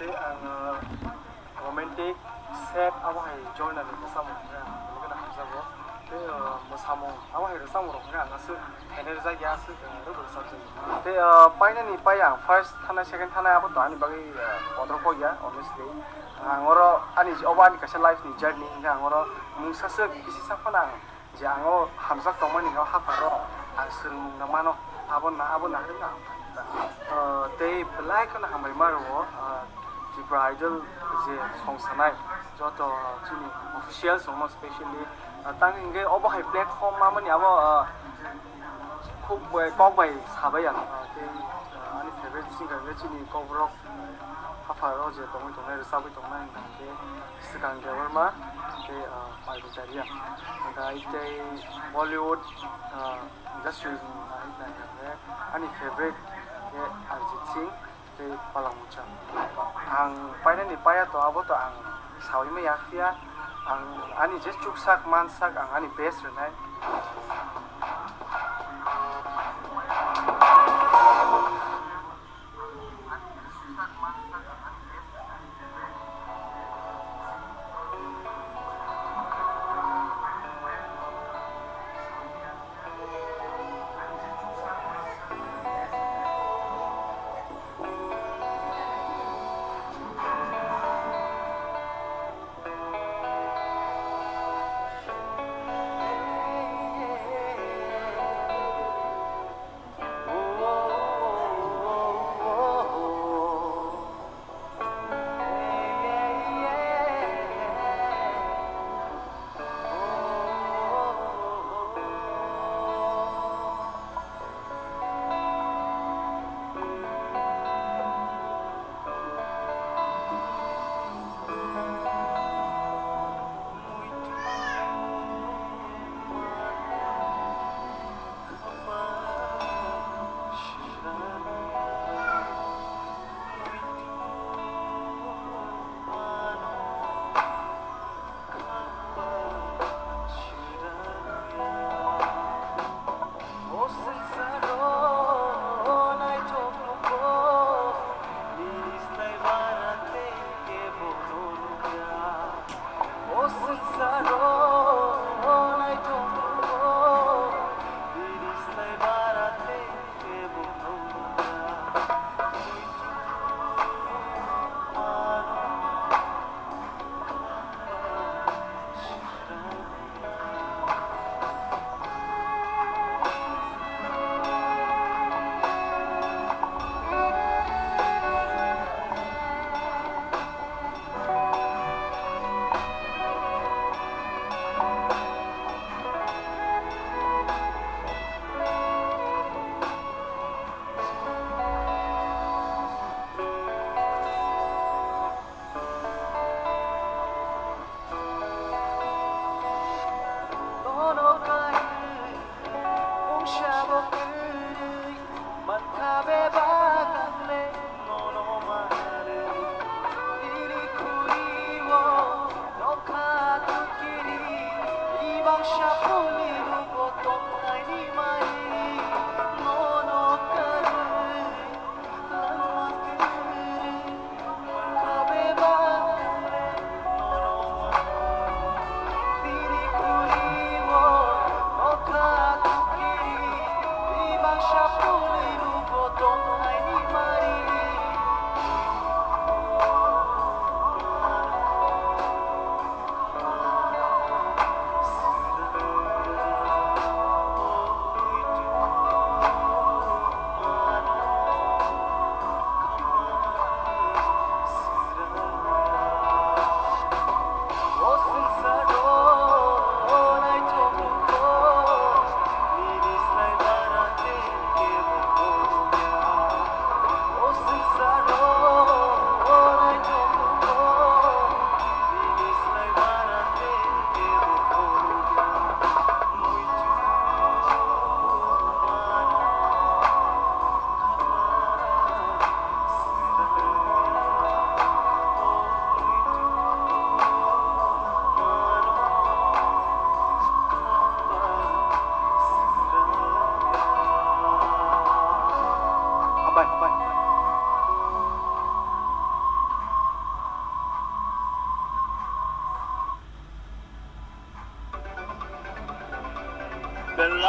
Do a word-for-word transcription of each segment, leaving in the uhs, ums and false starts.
Tei ang, uh, romantic, sad abo hai genre ni bwsamung hwnwi ang belai kheno hamjago. Tei, uh, mwsamung abo hai rwchapmung rok hwnwi ang aswk phainai rwjakya, aswk, uh, rwbo rwchapjago. Tei, uh, painani pai ang first thanai, second thanai abo to ani bagwi, uh, bodorok ya, honestly. Ang oro ani, obo ani kaisa life ni journey hwnwi ang oro mungsa swk kisi sa phano ang je ang o hamjak tongmani o hapharo ang swrwngmung no mano, abo na, abo na hwnwi ang, ah, tei belai kheno hambai ma rwo, ah, Tripura Idol je song sanai joto chini officials rokno specially, ah, tang hingke obo hai platform mamani abo, ah, khub bai kok bai sabai ang, ah, tei, ah, ani favorite singer hingke chini kokborok hapharo je tongwi tongnai, rwchabwi tongnai hwnkha hwnkhe Swkang Debbarma tei, ah, Michael Dariya. Hwnkha tei Bollywood, ah, industry ni nai nai hwnkhe ani favorite khe Arijit Singh tei Palamucha. Ang painani paya to abo to ang sawi maya phiya ang ani je chuksak mansak ang ani best rwnai.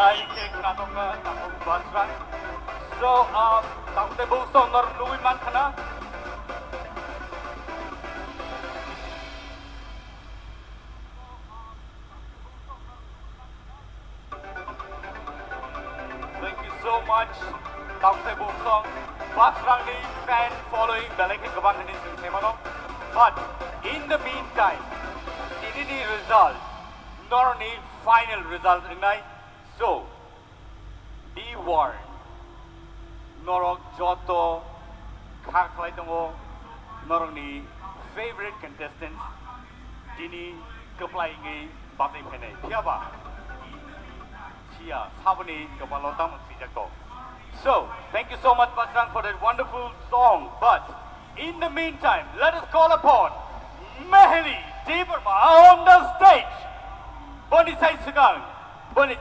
Ai khe khna tongkha tabuk Basrang. So, ah, tabuk tei buk song nor nugwi man khana. Thank you so much. Tabuk tei buk song Basrang ni fan following belai khe kwbang hinwi chwng sai mano. But in the meantime, tini ni result, nor ni final result wngnai. So, be warned. Norok joto kha khlai tongo, norokni favorite contestants tini kwplai wngwi bachai phainai. Phiya ba? Siya, saboni kwpalo tamo swijak to. So, thank you so much, Basrang, for that wonderful song. But in the meantime, let us call upon Meheli Debbarma on the stage. Boni sai swkang, boni